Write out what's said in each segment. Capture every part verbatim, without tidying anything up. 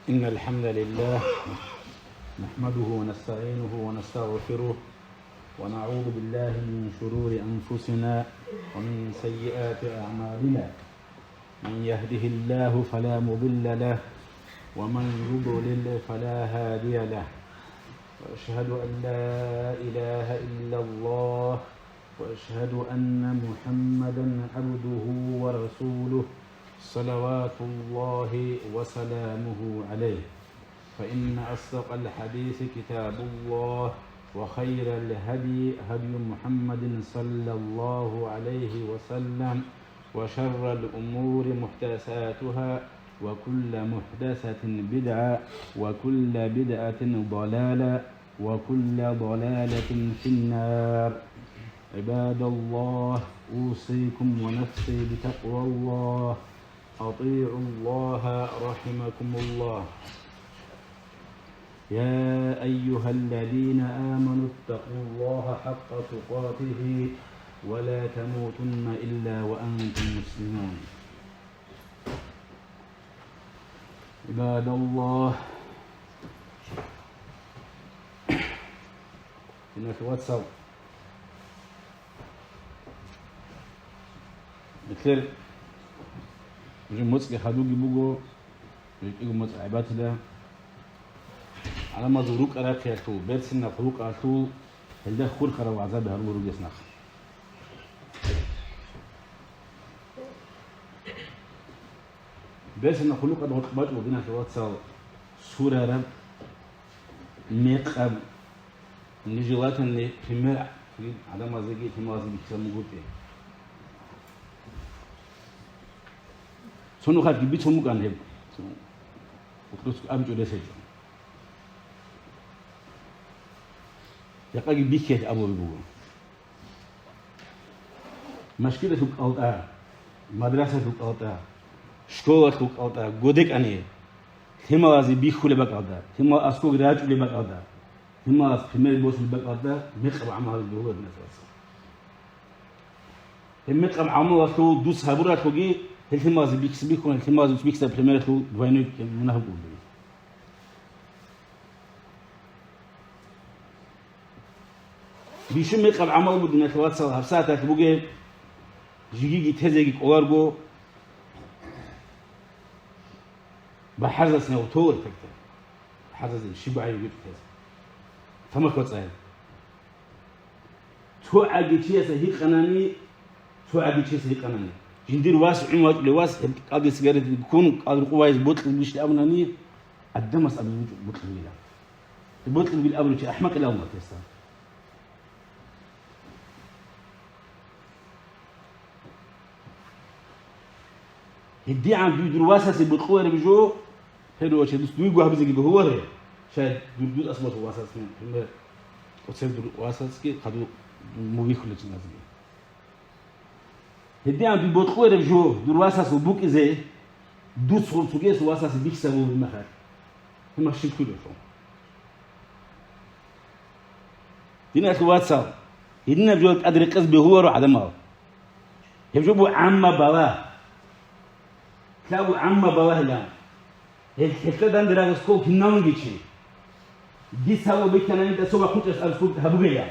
إن الحمد لله نحمده ونستعينه ونستغفره ونعوذ بالله من شرور أنفسنا ومن سيئات أعمالنا. من يهده الله فلا مضل له ومن يضلل فلا هادي له. وأشهد أن لا إله إلا الله وأشهد أن محمدا عبده ورسوله، صلوات الله وسلامه عليه، فإن أصدق الحديث كتاب الله، وخير الهدي هدي محمد صلى الله عليه وسلم، وشر الأمور محدثاتها، وكل محدثة بدعة، وكل بدعة ضلالة، وكل ضلالة في النار. عباد الله، أوصيكم ونفسي بتقوى الله. أطيعوا الله رحمكم الله. يا أيها الذين آمنوا اتقوا الله حق تقاته ولا تموتن إلا وأنتم مسلمون. عباد الله. Диналъул вацал. Нилъер жо моцӀги хадуги буго, жо кӀиго моцӀ гӀайбатила. ГӀаламазул рукӀа-рахъиялъул, берцинаб хъулухъалъул гьелда хурхараб гӀазаби гьарулел ругес нах. Берцинаб хъулухъалда гъоркь бачӀун, диналъул вацал, сурараб, мекъаб, нежелательный пример гӀадамазеги лъималазе бихьизабун буготе. Цо нухалъги бицун букӀан гьеб. АбичӀо рес гьечӀо. Жакъаги бихьилъ абулеб буго. Машгидалъул кӀалтӀа, мадрасалъул кӀалтӀа, школалъул кӀалтӀа, годекӀани, лъималазе бихьулеб бакӀалда, лъимал аскӀоги рачӀулеб бакӀалда, лъималаз пример босулеб бакӀалда мекъаб гӀамал гьабизе бегьула, диналъул вацал. Гьеб мекъаб гӀамалалъул дус гьабуралъулги, гьел лъималазе бихьизе бихьун, гьел лъималазе бихьизаб примералъул двойной мунагь буго. Бищун мекъаб гӀамал буго, диналъул вацал, гьабсагӀаталъ бугеб, жигиги тезеги кӀоларго, бахӀарзац нагъутола тагта. БахӀарзазе щиб гӀайиб букӀин тез. Тамах бацӀцӀай. Цо гӀаги чияса гьикъанани, цо гӀаги чияса гьикъанани, жиндир вас, гӀун вачӀулев вас, гьеб кӀалдиса сигарет ккун, кӀал рукъу вайзе бокьулебищ абунани, гӀадамас абизе бокьулебила. Бокьулебила абулев чи ахӀмакъила абуна теса. ГьедигӀан дуй дур васасе бокьулареб жо, первую очередь, дуйго гьабизеги бегьуларе, шай дур, дур асболъул васас, например, оцеб дур васасги хадур мувихьулел чиназеги. ГьедигӀан дуй бокьулареб жо дур васасул букӀизе, дуц гъур цогиясул васасе бихьизабулеб мехалъ, гьеб мехалъ щиб кколеб? Диналъул вацал, гьединаб жо тӀад рекъезе бегьуларо гӀадамал. Гьеб жо буго гӀамма балагь. Лъабго гӀамма балагьилан. Гьел, гьелъа данде рагъис ккол киналниги чи. Дица гьабула бихьанани, дица вахъунчӀас абулеб гьабугеян.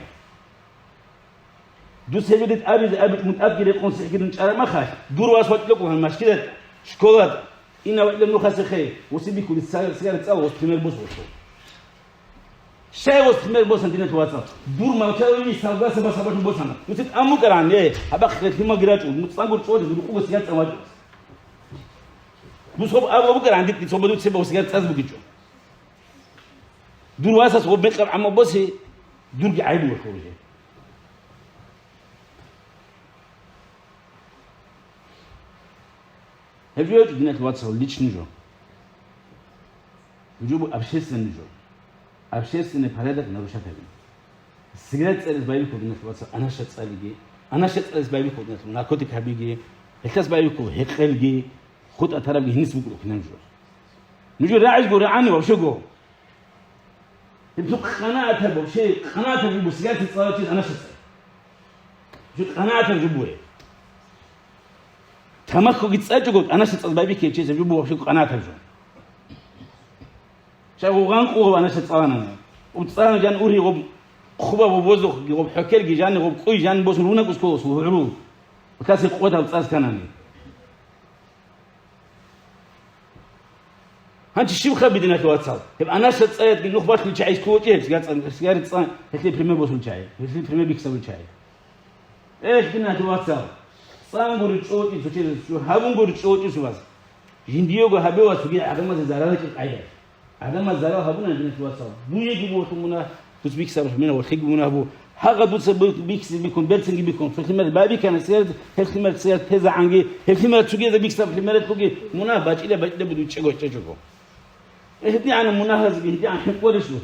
Дуца гьеб жо дида абизе абичӀо, мун тӀадги рекъон сихӀги дун чӀараб мехалъ, дур вас вачӀулев вукӀун машгидалда, школалда, инав вачӀулев нухасе хей, вуси бихьулев сигарет цӀалев, гъос пример босун. Щай гъос пример босан, диналъул вацал? Дур малчалъул мисалда саба-сабаблъун босана. Нуцид аммукаран, э, гьабахъ лъималги рачӀун, нуц цӀангур чӀвалъи, дур рукъуго сигарет цӀан вачӀун. Нуц гъоб абула букаран, дитӀи цо бадуцеб сигарет цӀаз бугичӀо. Дур васас гъоб мекъаб гӀамал боси, дурги гӀайбу вахъугье. Гьеб жо гьечӀо, диналъул вацал, личный жо. Гьеб жо буго общественный жо. Общественный порядок нарушать гьабин. Сигарет цӀализе байбихьула, диналъул вацал, анаша цӀалиги, анаша цӀализе байбихьула, диналъул, наркотик гьабиги, гьелъас байбихьула гьекъелги, хутӀа тарабги, гьениса букӀула кинаб жо. Нужер рагӀиго рагӀани вообще-го. Гьеб цо къанагӀатаб, вообще къанагӀатаб жо сигарет цӀалев чияс анаша цӀализе. Жо къанагӀатаб жо буго. Тамахуги цӀачӀого, анаша цӀализе байбихьев чияс гьеб жо буго вообще къанагӀатаб жо. Гъугъан къулгъуба анаша цӀаланани. Гъуб цӀалана жан ургьи гъуб хъуба гъуб возухъги, гъуб хӀокелги жани, гъуб къуй жан босун рунакӀус кколас гьурул. Утасе къотаб цӀаз канани. Гьанчи щиб хабидиналъ вацал? Гьеб анаша цӀаятги нух бахъин чагӀи сулочӀе, сигари цӀа, гьелъие пример босул чагӀи, гьелъие пример бихьизабул чагӀи. Эх, диналъ вацал, цӀангури чӀочӀи цо чияс, гьабунгури чӀочӀи цо вас. Жиндиего гьабе ва цоги гӀадамазе зарал гьечӀеб къайда. ГӀадамаз зарал гьабуна, диналъ вацал. Дуеги бугьун мунагь, дуц бихьизаб мунагь, ва лъиги мунагь буго. Гьагъа дуца бу-, бихьизе биккун, берцинги биккун, цо лъимер байбикана, сигарет, гьеб лъимер сигарет тезегӀанги, гьеб лъимер цогиязда бихьизаб лъимер буги, мунагь бачӀила, бачӀила буду чӀего, чӀечӀого. ГьедигӀан мунагьазги, гьедигӀан хӀинкъуларищ нилъ?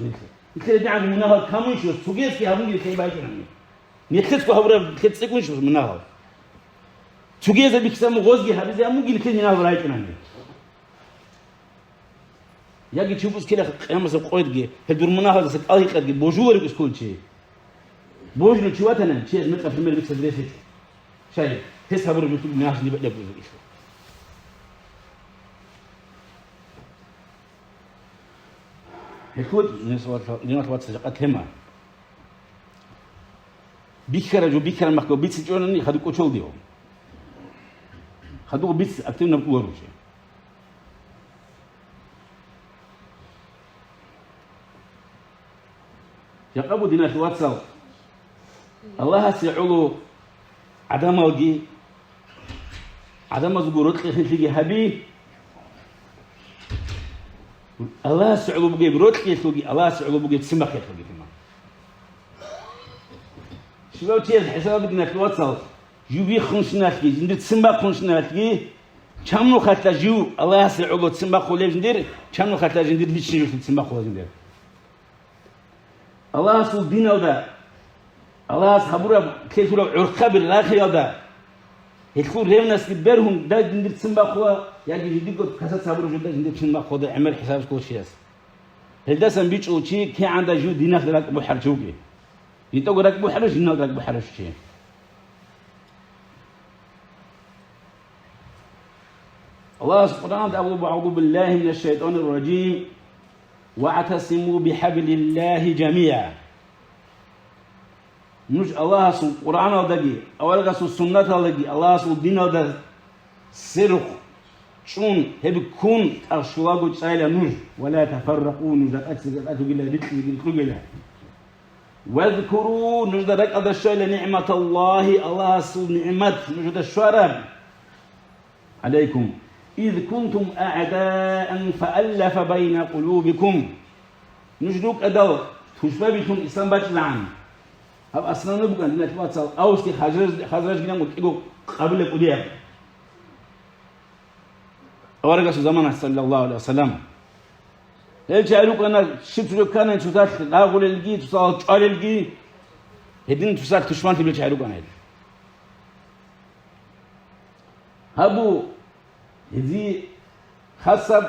Нилъер гьедигӀан мунагьал камунищ, цогиязги гьабунги лъай байчӀунани. Нилъецго гьабураб нилъер цӀикӀкӀунищ мунагьал? Цогиязда бихьизаб гъозги гьабизе гьабунги нилъер мунагьал райчӀунани. Яги чи вукӀускила къиямасеб къоялъги, гьел дур мунагьалдаса кӀалгьикъадги божуларев кколчи. Божулев чи ватани, чияс мекъаб лъимер бихьизаб рес гьечӀо. Щай, гьес гьабураб жо мунагьалъ ниб-, ниб-, ниб-, Гьелъул, диналъ вацал, жакъа тема. Бихьараб жо бихьараб махкал бицичӀонани хадуб кӀочол див. Хадуб биц активно кӀоларев чи. Жакъа буго, диналъ вацал, Аллагьасе гӀоло гӀадамалги, гӀадамазулго рокьи-хинлъиги гьаби. Аллагьасе гӀоло бугеб рокьиялъулги, Аллагьасе гӀоло бугеб ццин бахъиялъулги тема. Щивав чияс хӀисаб гьабе, диналъ вацал, жив виххунщиналъги, жиндир ццин бахъунщиналъги, чамнухъалъа жив Аллагьасе гӀоло ццин бахъулев жиндир, чамнухъалъа жиндир личный жив ццин бахъула жиндир. Аллагьасул диналда, Аллагьас гьабураб, ккелъураб гӀурхъаби рахиялда, гьелъул ревностьги бергьун, дай жиндир ццин бахъула, яги жиндирго касаца гьабураб жо дай жиндир ццин бахъула, дай гӀемер хӀисаб кколчияс. Гьелдасан бичӀчӀула чи кигӀанда жив диналъ ракӀ бухӀарав чи вугев. ЖинтӀаго ракӀ бухӀарав, жинал ракӀ бухӀарав чи. Аллагьас Къуръаналда абулеб: «АгӀузу биллагьи минаш шайтӀанир ражим. ВагӀтасиму бихӀаблиллагьи жамигӀа». Нуж Аллагьасул Къуръаналдаги, аварагасул суннаталдаги, Аллагьасул диналда сверухъ чӀун, гьеб ккун тӀад щулаго чӀайла нуж, ва ла тафарракъу, нуж ракӀалде-ракӀалде ругила, рикьги-рикьги ругила. Вазкуру, нужда ракӀалда щвайла нигӀматаллагьи, Аллагьасул нигӀмат нужда щвараб гӀалайкум, из кунтум аъдаан фааллафа байна къулубикум. Нуж рукӀадал тушбабилъун ислам бачӀилаан. Гьаб аслан букӀан, диналъ вацал, Авсги Хазраж-, Хазражгилан кӀиго къабила кӀудияб. Аварагасул замана, саллаллагьу гӀалайгьи ва саллам. Гьел чагӀи рукӀана, щиб цо ккани, цоцалъ рагъулелги, цоцалъ чӀвалелги, гьедин цоцалъ тушманлъи бел чагӀи рукӀана гьел. Гьабу, гьезие хасаб,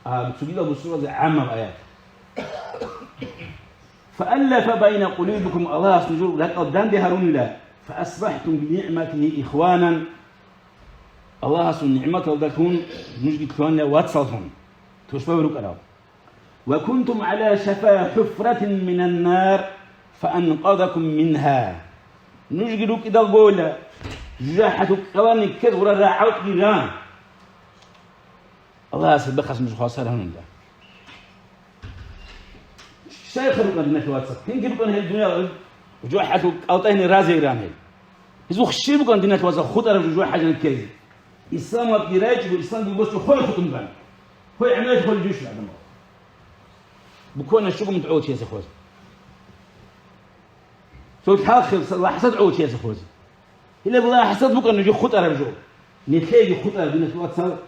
а, цогидал бусурбабазе гӀаммаб аят. «Фааллафа байна къулубикум», Аллагьас нужер ракӀал данде гьарунила, «фаасбахтум бинигӀматихи ихванан», Аллагьасул нигӀматалдалъун нужги лъугьанила вацаллъун, тушбаби рукӀарал. «Ва кунтум гӀала шафа хӀуфратин минан нар, фаанкъазакум мингьа». Нужги рукӀидал гойла, жужахӀалъул кӀалани ккез гъура рагӀалтӀги ран. Аллагьас гьеб бахъас нуж хвасар гьанунда. Шайх рукӀана, диналъ вацал. Гьенги рукӀана гьел дуниял жужахӀалъул кӀалтӀайни разиги ран гьел. Гьезул щиб букӀана, диналъ вацал, хутӀараб жужахӀалъана ккезе? Исламалъги райчӀого, исламги босчӀо хой хутӀун бан. Хой гӀемералъ хой жуйщин гӀадамал. Буквально щуго мунагь гӀоло чиясе хвезе. Цо лъалхъе, лахӀзат гӀоло чиясе хвезе. Гьеле лахӀзат букӀана нуж хутӀараб жо. Нилъееги хутӀараб, диналъ вацал,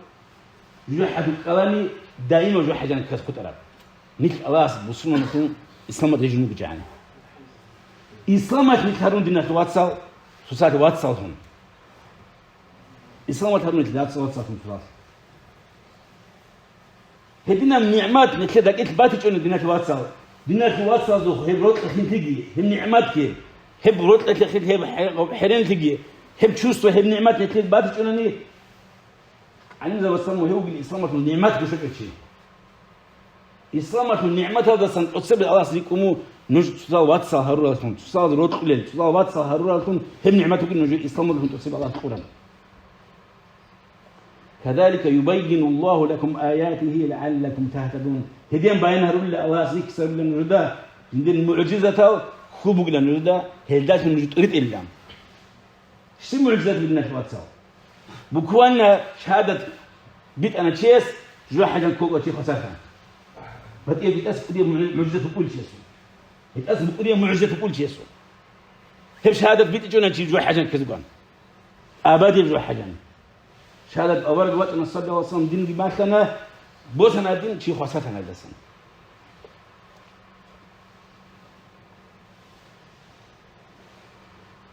жужахӀалъул кӀалани даимаб жужахӀалъана ккезе хутӀараб. Нилъ Аллагьас бусурманлъун исламалъ гьежун бугичӀани. Исламалъ нилъ гьарун, диналъ вацал, цоцалъ вацаллъун. Исламалъ гьарун нилъ вацал, вацаллъун цоцалъ. Гьединаб нигӀмат нилъер ракӀалде батичӀони, диналъ вацал. Диналъ вацалзухъ гьеб рокьи-хинлъиги, гьеб нигӀматги, гьеб рокьи-хинлъи, гьеб хӀе-, хӀеренлъиги, гьеб чувство, гьеб нигӀмат нилъер батичӀони, гӀалимзабаца мугьугил исламалъул нигӀмат гушачӀо чи. Исламалъул нигӀматалдасан тӀоцебе Аллагьас рикӀкӀун мун нуж цоцал вацал гьарураллъун, цоцал рокьулел, цоцал вацал гьарураллъун гьеб нигӀмат бугин нуж исламалъун тӀоцебе Аллагьас кьуран. كذلك يبين الله لكم آياته لعلكم تهتدون. Гьедин баян гьарулел Аллагьас рихьизарулел нужеда, жиндир мугӀжизатал хьул бугилан нужеда, гьелдалъун нуж тӀиритӀилан. Щиб мугӀжизат бугилан, вацал? Буквально шагьадат битӀана чияс, жо хӀажан ккола чи хвасарлъан. БатӀияб битӀас кӀудияб мугӀ-, мугӀжизат букӀулев чиясул. БитӀас букӀудияб мугӀжизат букӀулев чиясул. Гьеб шагьадат битӀичӀони чи жо хӀажан ккезегоан. Абадияб жо хӀажан. Шагьадат авараг вачӀана, саллаллагьу гӀалайгьи ва саллам, динги малъана, босана дин, чи хвасарлъана гьелдасан.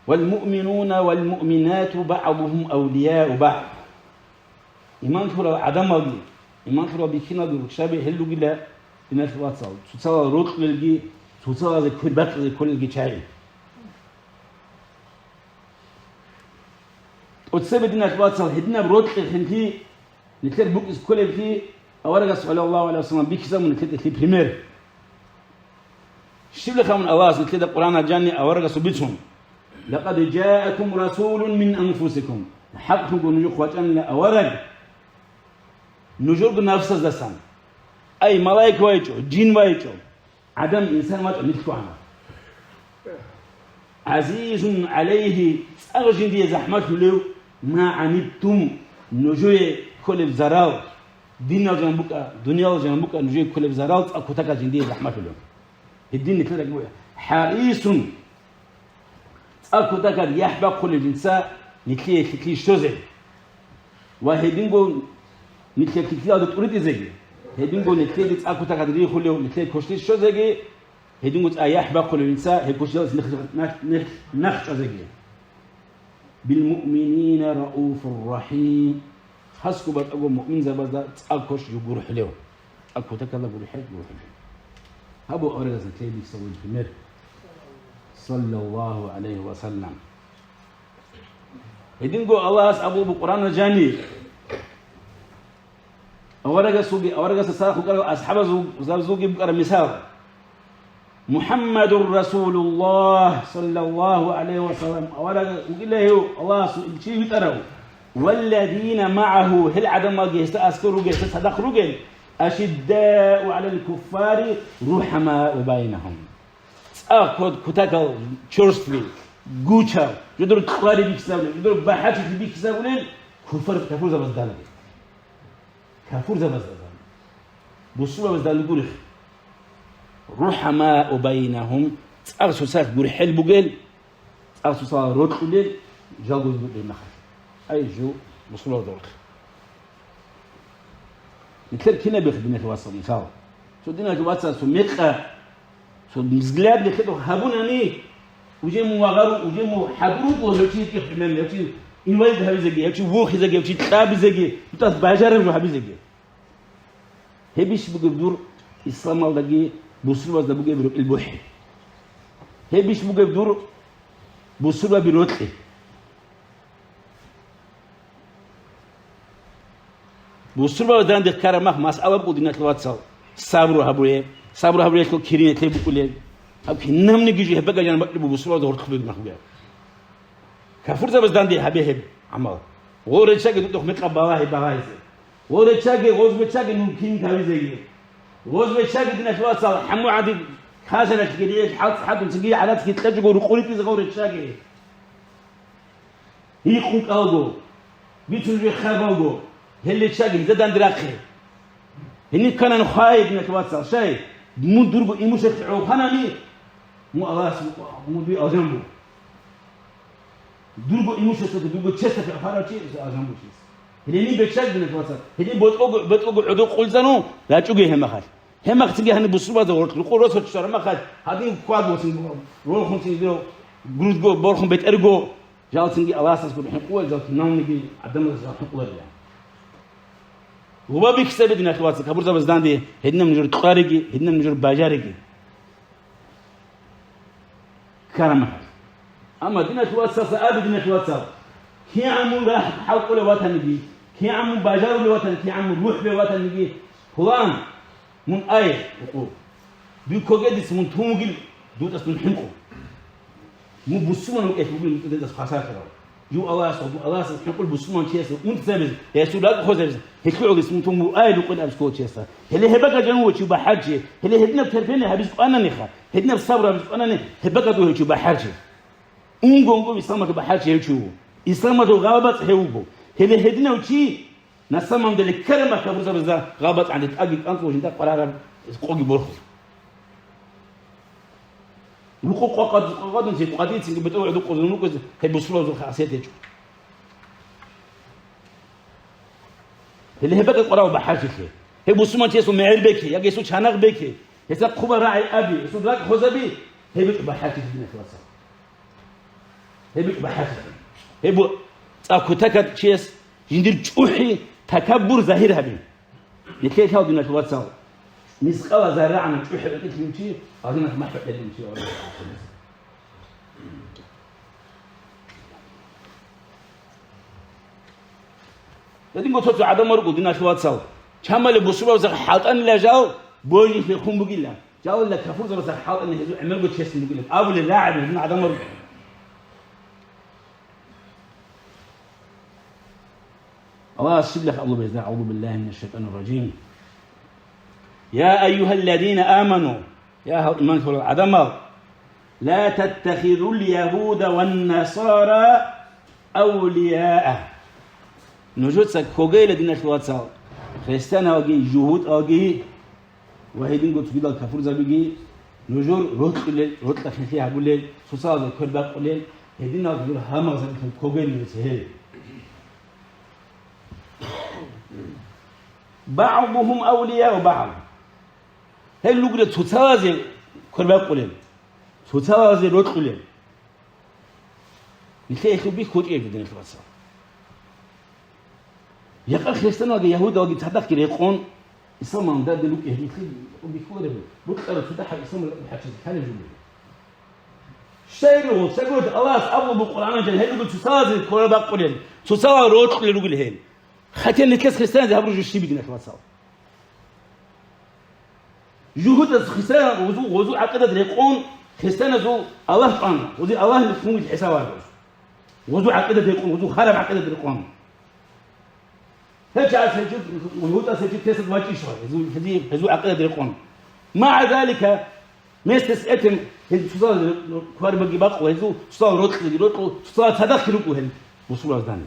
والمؤمنون والمؤمنات بعضهم أولياء بعض. Иман лъурал гӀадамалги, иман лъурал бихьиналги руччаби гьел ругила, диналъул вацал, цоцалал рокьулелги, цоцалазе квер бакьизе кколелги чагӀи. ТӀоцебе, диналъул вацал, гьединаб рокьи хинлъи, нилъер букӀиз кколеблъи, аварагас, саллаллагьу гӀалайгьи ва саллам, бихьизабун нилъеда лъи пример. Щиб лъихъа мун Аллагьас нилъеда Къуръаналда жанни аварагасул бицун: لقد جاءكم رسول من أنفسكم. ХӀакълъунго нужехъ вачӀанила авараг нужерго нафсаздасан. Ай, малаик вайчӀо, жин вайчӀо, ГӀадан, инсан вачӀа нилъго гьанаб. عزيز عليه, цӀакъ жиндие захӀмалъулев, ما عنتم, нужее кколеб зарал, динал жан букӀа, дуниял жан букӀа, нужее кколеб зарал цӀакъ кутакаб жиндие захӀмалъулев. Гьедин нилъер рагӀи бугеб. حريص, цӀакъ кутакаб яхӀ бахъулев жинца нилъее лъикӀлъи щозе. Ва гьединго нилъер лъикӀлъиялда тӀуритӀизеги, гьединго нилъеде цӀакъ кутакаб рихулев нилъее квешлъи щозеги, гьединго цӀакъ яхӀ бахъулев жинца гьеб квешлъиялдаса нах-, нах-, нах-, нахъчӀвазеги. بالمؤمنين رءوف رحيم. Хасго батӀаго муъминзабазда цӀакъ квеш жо гурхӀулев. ЦӀакъ кутакалда гурхӀел, гурхӀулев. Гьаб аварагас нилъее бихьизабулеб пример. Саллаллагьу гӀалайгьи ва саллам. Гьединго Аллагьас абулеб буго Къуръаналда жаниб. Аварагасулги, аварагасда цадахъ букӀарал асхӀабазул-, забазулги букӀараб мисал. محمد رسول الله صلى الله عليه وسلم. Авараг вугила гьев Аллагьасул чи витӀарав. والذين معه, гьел гӀадамалги гьесда аскӀор ругел, гьесда цадахъ ругел, أشداء على الكفار رحماء بينهم. ЦӀакъ кутакал чорстве, гучал, жидер кьвари бихьизабулел, жидер бахӀарчилъи бихьизабулел куфар-, капурзабазда данде. Капурзабазда данде. Бусурбабазда данде гурихъ. رحماء بينهم, цӀакъ цоцалъ гурхӀел бугел, цӀакъ цоцалъ рокьулел, жалго букӀин мехалъ. Ай, жо бусурбабазда гурихъ. Нилъер кинабихъ, диналъул вацал, мисал. Цо диналъул вацас цо мекъа, цо взгляд нилъеда гьабунани, уже мун вагъарун, уже мун хӀадур вуго гьев чи, примерно, гьев чи инвалид гьабизеги, гьев чи вухизеги, гьев чи кьабизеги, нутӀас бажараб жо гьабизеги. Гьебищ бугеб дур исламалдаги бусурбазда бугеб рокьил бухӀи? Гьебищ бугеб дур бусурбаби рокьи? Бусурбабазда данде ккараб мах масъала букӀул, диналъул вацал, сабру гьабуе, сабру гьабурелъул кири нилъее букӀулеб. Гьаб кинабниги жо гьеб бакӀалъан бакӀалъуб бусурбабазда гъоркьлъуб бугеб мах бугеб. Капурзабазда данде гьабе гьеб гӀамал. Гъо реччаги дудухъ мекъаб балагьи багьаизе. Гъо реччаги, гъоз беччаги мун кин кавизеги. Гъоз беччаги, диналъул вацал, хӀаму гӀади хасаналъги ригӀел хӀалцӀ хӀадун цинги гӀадатги кьечӀого рукъуритӀизе гъо реччаги. Гьикъун кӀалго, бицун жо хабалго, гьел реччаги гьезда данде рахъе. Гьениб кканани хвай, диналъул вацал, щай, мун дурго имущество гӀолхъанани, мун Аллагьас, мун дуе алжан буго. Дурго имуществоялъе, дурго честалъе гӀолхъанав чи, гьесда алжан буго чияс. Гьеле гьениб беччаги, диналъул вацал, гьеле бетӀого, бетӀого гӀодор къулзану, рачӀуге гьеб мехалъ. Гьеб мехалъ цинги гьаниб бусурбабазда гъоркь рукъу росулъ щвараб мехалъ, гьадин хьвад босун, рорхун цин, гьидро грузго, борхун бетӀерго, жал цинги Аллагьасдаса гурхӀел къуларел, жал киналниги гӀадамаздаса жал хӀинкъуларилан. Луба бихьизабе, диналъул вацал, капурзабазда данде, гьединаб нужер кьвариги, гьединаб нужер бажариги. Ккараб мехалъ. Амма, диналъул вацал, абе, диналъул вацал, кигӀан мун рахӀ хӀалкӀолев ватаниги, кигӀан мун бажарулев ватаниги, кигӀан мун рухӀ бев ватаниги, пулан, Мун ай, вукъу. Дуй ккоге дица мун тун вугил, дудас дун хӀинкъу. Мун бусурман вукӀелъ вугил, дудас хвасарлъарав. Жив Аллагьас, Аллагьас хӀинкъул бусурман чиясда унтизабиз, гьесул ракӀ хвезабиз, гьелъугӀагис мун тун вугай рукъин абскул чиясда. Гьеле гьебака жанив чи бахӀарчи, гьеле гьединаб терпение гьабиз къвананиха, гьединаб сабр гьабиз къванани, гьебака дугьев чи бахӀарчи. Унго-унго исламалъул бахӀарчи гьев чи вуго. Исламалъул гъалабацӀ гьев вуго. Гьеле гьединав чи На самом деле, ккараб мехалъ кафурзабазда гъалбатӀ гӀанде тӀаги кӀанцӀго жинда къварараб къоги борху. Рукъу къвакъад-, къвакъадунцин, къвадинцинги бетӀер гӀодукъузун рукӀузе, гьеб бусурбабазул хасият гьечӀо. Гьеле гьеб бакӀа къварав бахӀарчилъи. Гьеб бусурманчиясул мегӀер бекьи, яги гьесул чанагъ бекьи, гьесда хъуба рагӀи аби, гьесул ракӀ хвезаби, гьеб бакӀа бахӀарчилъи динахъ вацал. Гьеб бахӀарчи. Гьеб цӀакъ кутакаб чияс жиндир чӀухӀи, такаббур загьир гьаби. Нилъеда лъал, диналъул вацал, мискъала заррагӀанаб чӀухӀи ракӀилъулев чи, гьадинаб махӀ бакӀалъулев чи. Гьединго цо-цо гӀадамал руго, диналъул вацал, чамали бусурбабазда хӀалтӀанила жал, божилъе хун бугила. Жалила кафурзабазда хӀалтӀани гьезул гӀемерго чеслъун бугилан абулел рагӀаби гьезул гӀадамал руго. Аллагьас щиб лъикӀ абулеб гьезда, أعوذ بالله من الشيطان الرجيم. يا أيها الذين آمنوا, я гьал иман лъурал гӀадамал, لا تتخذوا اليهود والنصارى أولياء. Нужеца ккогейила, диналъул вацал, христианалги, жугьутӀалги, ва гьединго цогидал кафурзабиги нужер рокьулел, рокьа хинлъи гьабулел, цоцазда квер бакъулел, гьединал нужер гьалмагъзабилъун ккогейин гьел. بعضهم أولياء بعض. Гьел ругел цоцазда квер бакъулел, цоцазда рокьулел. Нилъее гьелъул бихьулеб, диналъул вацал. Якъа христианалги ягьудалги цадахъги рекъон, исламалда дин рукӀи гьелъие бихьулареб, бокьараб цо дагьаб исламалда хӀачизе лъалеб жо буго. Щайгурелъул, щайгурелъул Аллагьас абулеб буго Къуръаналда, гьел руго цоцазда квер бакъулел, цоцазда рокьулел ругел гьел. Хатен нилъеца христианазда гьабураб жо щиб, диналъул вацал? ЖугьутӀаз христиан гъозу-, гъозу гӀакъидат рекъон, христианазул Аллагь тӀан, гъози Аллагь мухӀкумил хӀисабараб. Гъозу гӀакъидат рекъон, гъозу хараб гӀакъидат рекъон. Гьел чагӀаз гьел жугьутӀаз гьел тесад вачӀищ гьезул, гьезул, гьезул гӀакъидат рекъон. МагӀа залика, вместе с этим, гьез цоцазда квер бакъи бакъу, гьезул цоцазда рокьиги рокьу, цоцазда цадахъги рукӀу гьел бусурбаздани.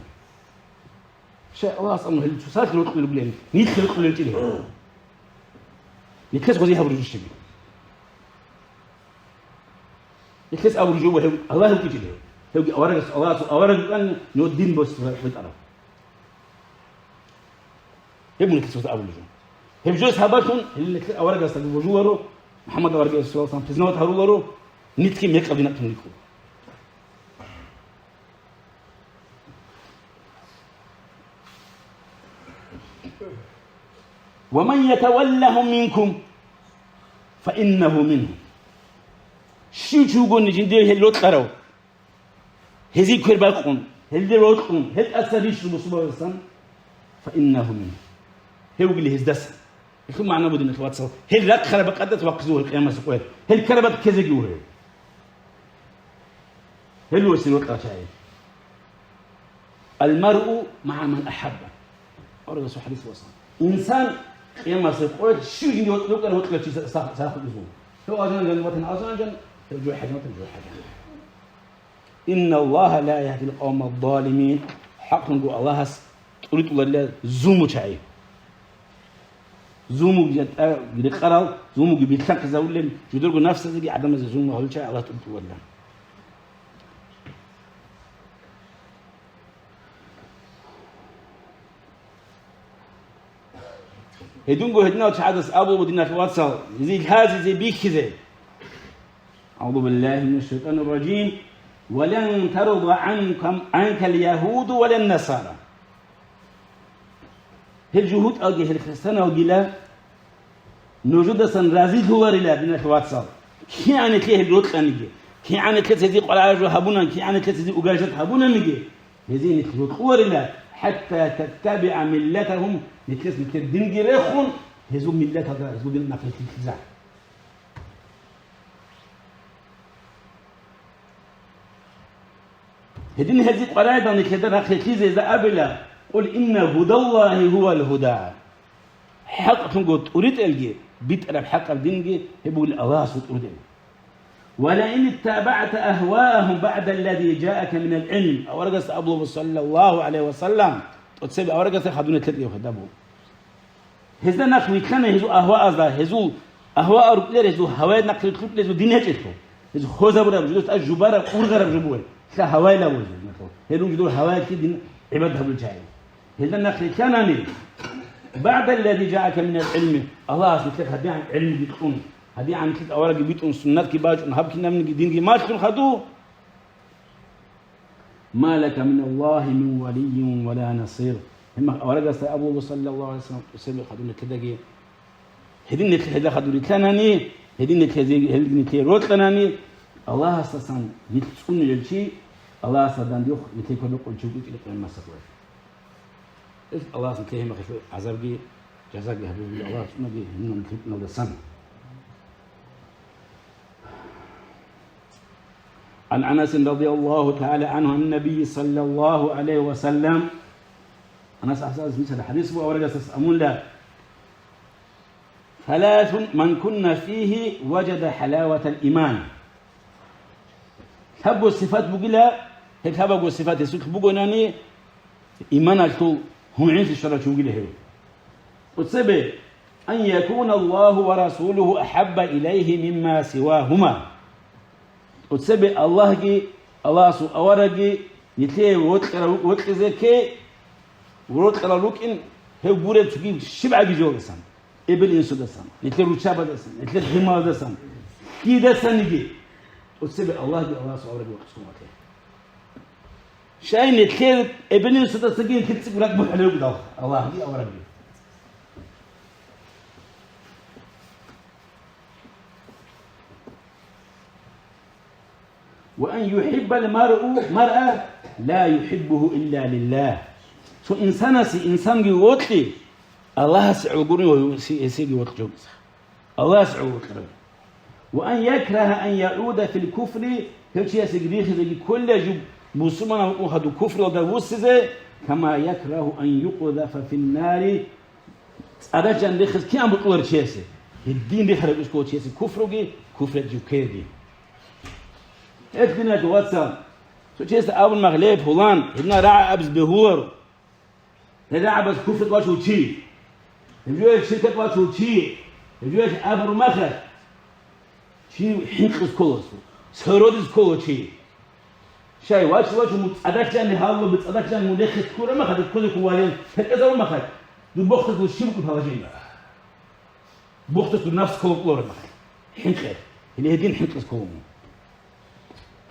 Щай Аллагьас амру гьел цоцазда рокьулел ругилан, нилъ рокьулел чӀила гьел. Нилъеца гъози гьабураб жо щиб? Нилъеца абураб жо гьев Аллагь вукӀинчӀила гьев. Гьевги аварагас, Аллагьасул авараг вукӀана, нугьа дин босизе битӀарав. Гьеб нилъеца абулеб жо. Гьеб жо сабаблъун гьел нилъер аварагасдаги божуларо, МухӀаммад аварагасдасан признавать гьаруларо, нилъги мекъаб динахъ тун рикӀкӀуна. ومن يتولهم منكم فإنه منهم. Щив чи вугони жиндие гьел рокьарав, гьезие квер бакъун, гьелде рокьун, гьел тӀаса рищун бусурбабазасан, فإنه منهم. Гьев вугила гьездасан. Гьелъул магӀна буго, диналъул вацал, гьел рахъараб бакӀалдаса вахъизе вуго гьел къиямасеб къоялъ. Гьел ккараб бакӀ ккезеги вуго гьел. Гьел вуго гьесие рокьарав чагӀи. المرء مع من أحب. Аварагасул хӀадис буго. Инсан къиямасеб къоялъ щив жиндие рокьарав, рокьарав чи са-, са-, сахлъизе вуго. Гьев алжаналда ватани алжаналда, гьев жо хӀажалда ватани жо хӀажалда. إن الله لا يهدي القوم الظالمين. ХӀакълъунго Аллагьас тӀуритӀуларила зулму чагӀи. Зулмуги рекъарал, зулмуги билълъанхъизавулел, жидерго нафсазеги гӀадамазе зулму гьавулел чагӀи Аллагь тӀуритӀуларила. Гьединго гьединал чагӀаздаса абула, диналъул вацал, гьезие лъазе, гьезие бихьизе. أعوذ بالله من الشيطان الرجيم. ولن ترضى عنك، عنك اليهود ولا النصارى. Гьел жугьутӀалги, гьел христианалгила нужедасан разилъуларила, диналъул вацал. КигӀан нилъее гьел рокьаниги, кигӀан нилъеца гьезие къваригӀараб жо гьабунани, кигӀан нилъеца гьезие угрожать гьабунаниги, гьезие нилъ рокьуларила, حتى تتبع ملتهم, нилъеца нилъер динги рехун, Гьезул миллаталда, гьезул дин нахъе лъилъиза. Гьедин гьезие къваригӀидал нилъеда нахъе лъизе гьезда абила: «Къул инна гьудаллагьи гьувал гьуда». ХӀакълъунго тӀуритӀелги, битӀараб хӀакъаб динги гьеб бугила Аллагьасул тӀуритӀел. «Ва ла ин иттабагӀта агьваагьум багӀдаллази жаака минал гӀилм», аварагасда абулеб, саллаллагьу гӀалайгьи ва саллам, тӀоцебе аварагасда хадуна тетӀ гьеб хадаб буго. Гьезда нахъ вилълъана гьезул агьваазда, гьезул агьваа рукӀлер, гьезул гьаваялда нахъ рилълъукьулезул дин гьечӀелъул. Гьез хозабураб жо, гьез жубараб, ургъараб жо бугеб, лъа гьаваялъул жо. Гьелъул жидер гьаваялъе дин гӀибадат гьабулел чагӀи. Гьезда нахъ вилълъанани, багӀдаллази жаака минал гӀилми, Аллагьас нилъер гьадигӀан гӀилмуги кьун, гьадигӀан нилъер аварагги битӀун, суннатги бачӀун, гьаб кинабниги динги малъун хадув, «Ма лака миналлагьи мин валиййин ва ла насир». Гьеб мехалъ аварагасда абулеб, саллаллагьу гӀалайгьи ва саллам, тӀоцебе хадуна тетӀаги, гьедин нилъ гьезда хадур рилълъанани, гьедин нилъ гьезие, гьелги нилъее рокьанани, Аллагьасдасан нилъ цӀунулев чи, Аллагьасда дандехъ нилъее кодоб къулчи букӀинчӀила къиямасеб къоялъ. Гьеб Аллагьас нилъее гьеб мехалъ гӀазабги, жазаги гьабизе Аллагьас цӀунаги гьениб нилъ рукӀиналдасан. عن أنس رضي الله تعالى عنه عن النبي صلى الله عليه وسلم. Анас асхӀабас мисал хӀадис буго, аварагасдаса абуна: «ثلاث من كن فيه وجد حلاوة الإيمان». Лъабго сипат бугила, гьеб лъабабго сипат гьесулъ бугони, иманалъул гьугӀинлъи щварав чи вугила гьев. ТӀоцебе: «Ан якуна Аллагьу ва расулугьу ахӀабба илайгьи мимма сивагьума». ТӀоцебе Аллагьги, Аллагьасул аварагги нилъее вокьарав-, вокьизе ккей, рокьарал рукӀин гьев гуреб цоги щибгӀаги жоялдасан, эбел-инсудасан, нилъер руччабаздасан, нилъер лъималаздасан, кидасаниги. ТӀоцебе Аллагьги Аллагьасул аварагги вокьискун ватӀе. Щай нилъер эбел-инсудасаги нилъер цӀикӀкӀун ракӀ бухӀулеб бугеб Аллагьги аварагги. «Ва ан юхӀиббал маръу, маръа ла юхӀиббугьу илля лиллагь». Цо инсанасе инсанги вокьи, Аллагьасе гӀоло гурони гьесеги вокьичӀого. Аллагьасе гӀоло вокьарав. «Ва ан якрагьа ан яуда фил куфри», гьев чиясеги рихизеги кколила жив бусурманав вукӀун хадув куфруялда вуссизе, «кама якрагьу ан юкъзафа финнари», цӀадахъ жаниб рехизе кигӀан бокьуларев чиясе, гьедин рехараб иш ккола чиясе куфруги, куфралда жив ккеги. Гьеб, диналъул вацал, цо чиясда абун мах: «Ле, пулан, гьединал рагӀи абизе бегьуларо. Гьел рагӀабаз куфралда вачун чи, гьеб жо гьел ширкалда вачун чи», гьеб жо гьел абураб махалъ, чи хӀинкъизе ккола, сородизе ккола чи. Щай, вач-вач, мун цӀадахъ жаниб гьавула, цӀадахъ жаниб мун рехизе ккураб махалъ, ккозе ккун валел, гьекъезабун махалъ, дур бохдасул щиб букӀун паладжинда? Бохдасул напс ккола кколараб махалъ. ХӀинкъи. Гьеле гьедин хӀинкъизе ккола мун.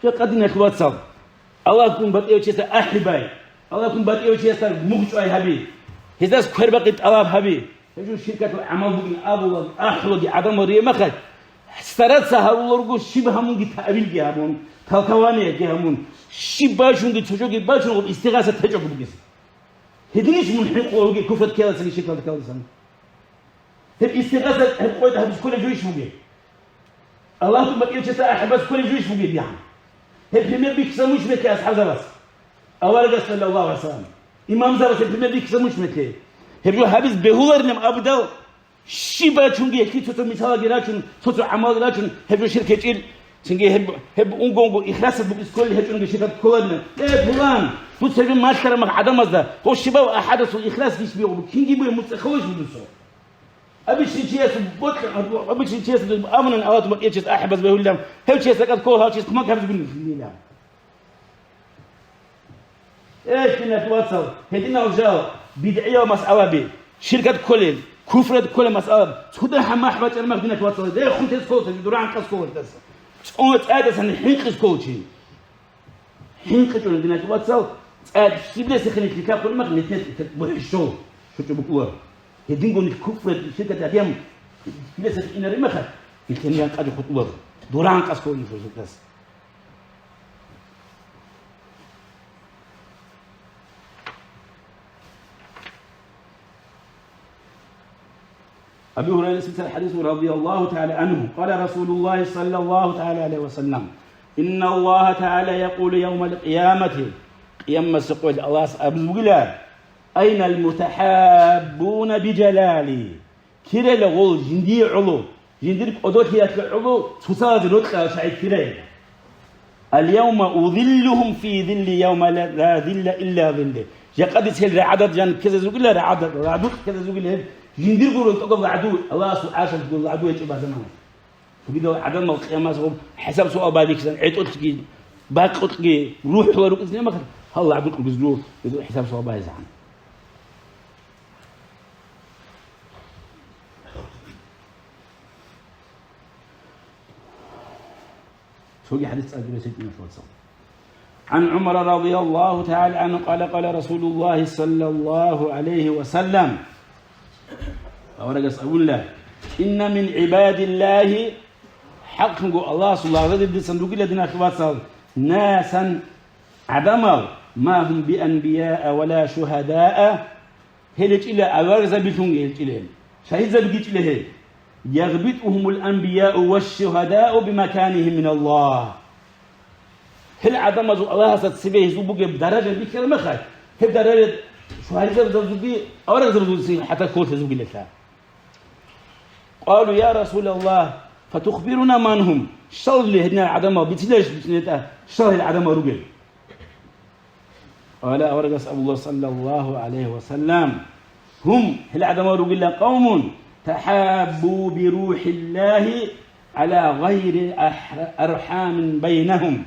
Жакъа, диналъул вацал, Аллагьгун батӀияв чиясда ахӀи бай. Аллагьгун батӀияв чиясда мугъчӀвай гьаби. Гьездаса квербакъи тӀалаб гьаби. Гьеб жо ширкалъул гӀамал бугин абулаги, ахӀулаги гӀадамал рие махалъ, стараться гьарулел руго, щиб гьамунги таъвилги гьабун, толкованиеги гьабун, щиб бачунги цо жоги бачун, гъоб истигъаса течӀого бугезе. Гьединищ мун хӀинкъулев вугев куфралда ккеласаги ширкалда ккеласани? Гьеб истигъаса гьеб къойда гьабизе кколеб жойищ бугеб? Аллагьгун батӀияв чиясда ахӀи базе кколеб жойищ бугеб дигӀан? Гьеб пример бихьизабунищ метле асхӀабзабаз, аварагас, саллаллагьу гӀалайгьи ва саллам, имамзабаз гьеб пример бихьизабунищ метле? Гьеб жо гьабизе бегьуларилан абидал, щиб бачунги, гьелъие цо-цо мисалги рачун, цо-цо гӀамалги рачун, гьеб жо ширк гьечӀил, цинги гьеб, гьеб унго-унго ихласаб букӀизе кколел гьечӀунги ширкалда кколарилан. Э, пулан, дуца гьеб жо малъараб мах гӀадамазда, гъо щибав ахӀадасул ихлас дис бигьу, кинги бугеб муцӀа хъалуш бугесо? Обычный чиясул бокьа-, обычный чиясул абунани, Аллагьгун батӀияв чиясда ахӀи базе бегьулилан, гьев чияс ракӀалде ккола, гьав чияс кумек гьабизе гурони. Эх, диналъул вацал, гьединал жал, бидгӀиял масъалаби, ширкалда кколел, куфралда кколел масъалаби, цо дагьаб махӀ бачӀараб мах, диналъул вацал, гьел хун тез ккола, дур гӀанкъаз ккола гьелдаса. ЦӀо-, цӀадасан хӀинкъизе ккола чи. ХӀинкъичӀони, диналъул вацал, цӀад щиблъиялъухъе нилъ лъалеб мах, нилъер бухӀи щол, щучӀеб букӀулар. Гьединго нилъ куфралда, ширкалда гьадин, щиблъиялъухъе инареб махалъ, нилъ гьениб гӀанкъаде хутӀулар. Дур гӀанкъаз ккола нилъ гьелдаса. Аби Гьурайрас бицараб хӀадис, радияллагьу тагӀала гӀангьу, къала Расулуллагьи саллаллагьу тагӀала гӀалайгьи ва саллам: «Инналлагьа тагӀала якъулу явмал къиямати», Къиямасеб къоялъ Аллагьас абизе бугила: «Айнал мутахӀаббуна бижалали?» Кирайила гъол жиндие гӀоло, жиндир кӀодолъиялъе гӀоло цоцазе рокьарал чагӀи кирайила. «Ал-явма удиллугьум фи зилли явма ла, ла зилла илла зилли». Жакъа дица гьел рагӀадат жан ккезазе ругила, рагӀадат, рагӀдукь ккезазе ругила гьел, жиндирго рун тӀокӀаб рагӀду, Аллагьасул гӀаршалъго рагӀду гьечӀеб замана. Цогидал гӀадамал къиямасеб хӀисаб-суал байбихьизан, гӀетӀолъги, бакъулъги, рухӀула рукӀине махал, гьал рагӀдукь ругезул, гьезул хӀисаб-суал байзан. Цоги хӀадис цӀалги бесетӀина шуцал. ГӀан ГӀумара радияллагьу тагӀала гӀангьу къала, къала Расулуллагьи саллаллагьу гӀалайгьи ва саллам. Аварагас абула: «Инна мин гӀибадиллагьи», хӀакълъунго Аллагьасул лагъзадердасан ругила, диналъул вацал, «насан», гӀадамал, «ма гьум бианбияа ва ла шугьадаа», Гьел гьечӀила аварагзабилъунги гьечӀила гьел, шагьидзабиги гьечӀила гьел. «ЯгъбитӀугьумул анбияу ва шугьадау бимаканигьим миналлагь». Гьел гӀадамазул Аллагьасда цебе гьезул бугеб даража бихьараб мехалъ, гьеб даража шугьадзабазулги аварагзабазулги хӀатта кколъизабугилалъа. «Къалу, я Расулаллагь, фатухбируна ман гьум?» Щалли гьединал гӀадамал бицинарищ, бицинетӀа, щал гьел гӀадамал ругел? Къала, аварагас абула, саллаллагьу гӀалайгьи ва саллам: «Гьум, гьел гӀадамал ругила, къавмун тахӀаббу бирухӀиллагьи гӀала гъайри ахӀра-, архӀамин байнагьум».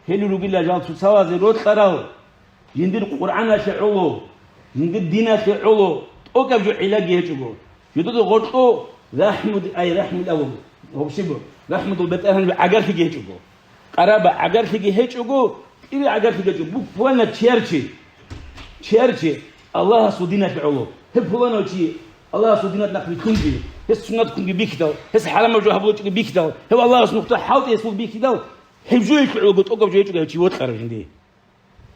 Гьел ругила жал цоцалазе рокьарал, жиндир Къуръаналъе гӀоло, жиндир диналъе гӀоло, тӀокӀаб жо гӀиллаги гьечӀого. Жидеда гъоркьо рахӀмуд-, ай, рахӀмуд абу, гьаб щиб, рахӀмудул бетӀергьан гӀагарлъиги гьечӀого. Къараба гӀагарлъиги гьечӀого, кӀири гӀагарлъиги гьечӀого. Буквально чияр чи, чияр чи Аллагьасул диналъе гӀоло. Гьеб пуланав чи Аллагьасул диналъ нахъ вилълъунги, гьес суннат ккунги бихьидал, гьес хӀарамаб жо гьабулечӀоги бихьидал, гьев Аллагьас нухда хӀалтӀи гьесул бихьидал, гьеб жоялъе гӀолого тӀокӀаб жо гьечӀого гьев чи вокьарав жинди.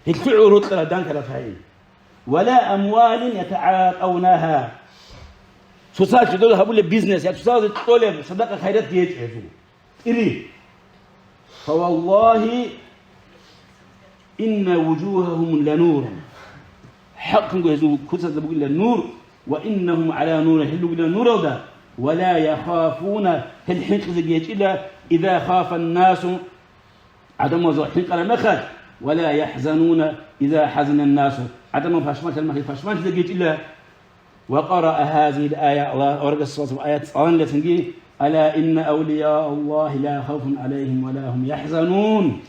Гьелъул гӀурукьа данкараб гьайи. «Ва ла амвалин ятагӀатӀавнагьа». Цоцалъе дол гьабулеб бизнес, я цоцалъе кьолеб садакъа-хайратги гьечӀо гьезул. КӀири. «Фаваллагьи инна вужугьагьум ланур». ХӀакълъунго гьезул куцазда бугила нур, «ва иннагьум гӀала нур», гьел ругила нуралда, «ва ла яхафуна», гьел хӀинкъизеги гьечӀила, «иза хафан насу», гӀадамазул хӀинкъараб мехалъ, «ва ла яхӀзануна иза хӀазинан насу», гӀадамал пашманлъараб мехалъ пашманлъизеги гьечӀила. Ва къараа гьазигьил ая, Аллагь, аварагас цо аят цӀаланилесанги: «Ала инна авлияа Аллагьи ла хавфун гӀалайгьим ва ла гьум яхӀзанун».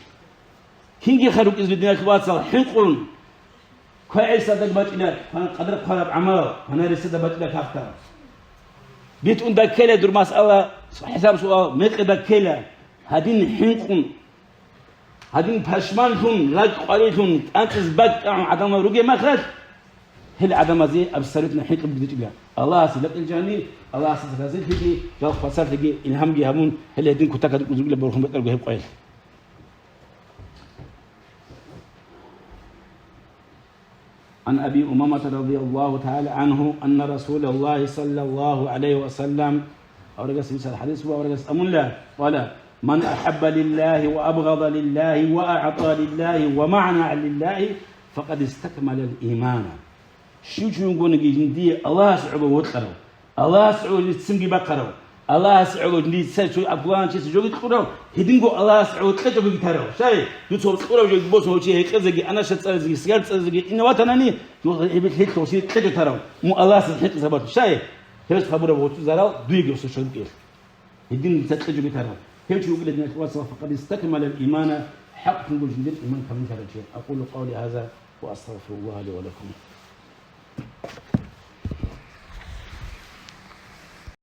Кинги хъа рукӀизе диналъул вацал хӀинкъун, квегӀел садаб бачӀила, квана-, къадар квараб гӀамал, кванаре садаб бачӀила кагътал. БитӀун даккела дур масъала, хӀисаб-суал, мекъи даккела, гьадин хӀинкъун, гьадин пашманлъун, ракӀ къварилъун, кӀанцӀиз бакӀ тӀагӀун гӀадамал ругеб мехалъ, гьел гӀадамазе абсолютно хӀинкъи бугдичӀила. Аллагьасе лакӀил жани, Аллагьасда разилъиги, жал хвасарлъиги, илгьамги гьабун, гьел гьедин кутакалда кӀузугила борхун бетӀерго гьеб къоялъ. عن أبي أمامة رضي الله تعالى عنه أن رسول الله صلى الله عليه وسلم, аварагас мисал хӀадис ва аварагас амула, قال: من أحب لله وأبغض لله وأعطى لله ومنع لله فقد استكمل الإيمان. Щив чи вугониги жиндие Аллагьас гӀоло вокьарав, Аллагьас гӀоло цинги бахъарав, Аллагьас гӀоло дица цо абулан чи жоги кьурав, гьединго Аллагьас гӀоло кьечӀого тарав. Щай, дуца кьурав жоги босун гьев чи гьекъезеги, анаша цӀализеги, сигар цӀализеги ина ватанани, гьеб гьелъул чи кьечӀо тарав, мун Аллагьас хӀинкъи сабат. Щай, гьес гьабураб гьоцӀи зарал дуеги гьесул щолбикӀел. Гьедин дица кьечӀого тарав. Гьев чи вугила диналъул вацал, فقد استكمل الإيمان, хӀакълъунго жиндир иман камиллъарав чи. أقول قولي هذا وأستغفر الله لي ولكم.